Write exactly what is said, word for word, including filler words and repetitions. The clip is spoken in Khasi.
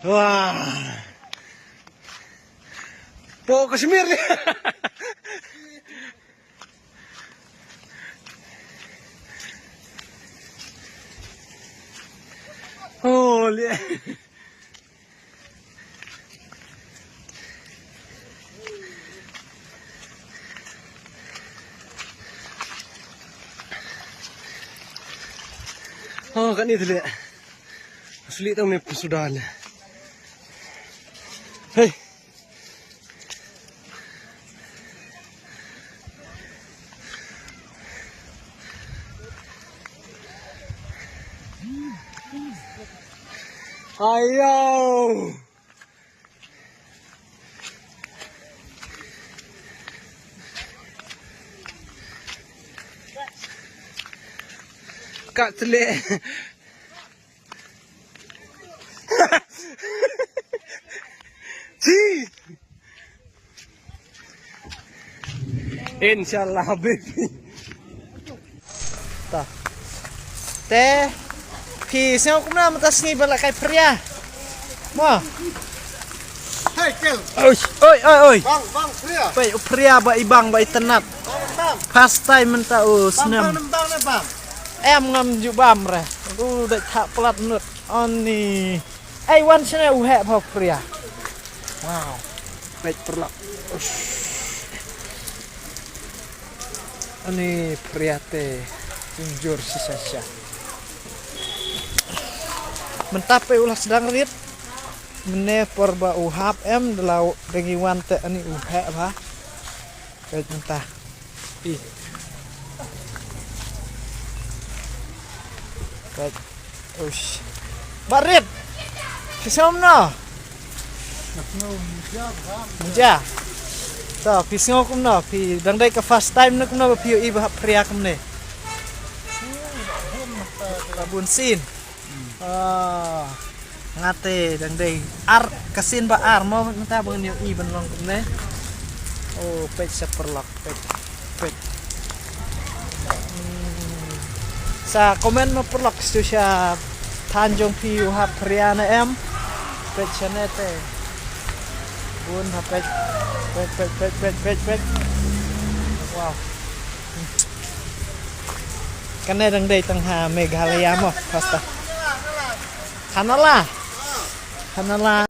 Wah. Pok Kashmir ni. Oh, lihat. Oh, kat ni tu lihat. Asli tu meh sudah le. Hey. Ayo. Kat telik. Chi. Inshallah, baby. Ta. Te. Phi sngew kumno mynta sngi ba la kai phria? Mo. Hey, Kel. Oi, oi, oi, oi. Bang, bang, phria. Pei, u phria ba i bang, ba i tnat. Bang, bang. First time mynta u snem. Bang, bang, bang, bang. Em ngam ju bam re. U dei tha plat nut. Ani. Ei, wan shane u heh pha phria. Wow. Peit paralok. Ush. Ani phria te jynjur shisha shisha. Mynta peit u la sdang rit. Mynne por ba u hap em da la dang wan te ani u heh pha. Peit mynta. Pi. Peit. Ush. Barit. Phi sngew kumno? Muja. To, phi sngew kumno? Phi dang dei ka first time ne kumno ba phi ïohi ba hap phria kumne? Ba bun sien. Ah, nga te dang dei ar, ka sien ba ar mo mynta ba ngan ïohi ban long kumne. Oh, peit sha paralok, peit, peit. Hmm. Sa comment mo paralok, shu sha than jong phi u hap phria ne em. Peit shane te. Bun ha peit. Peit, peit, peit, peit, peit, peit. Wow. Kane dang dei tang ha Meghalaya mo, pasta. Hanala. Hanala.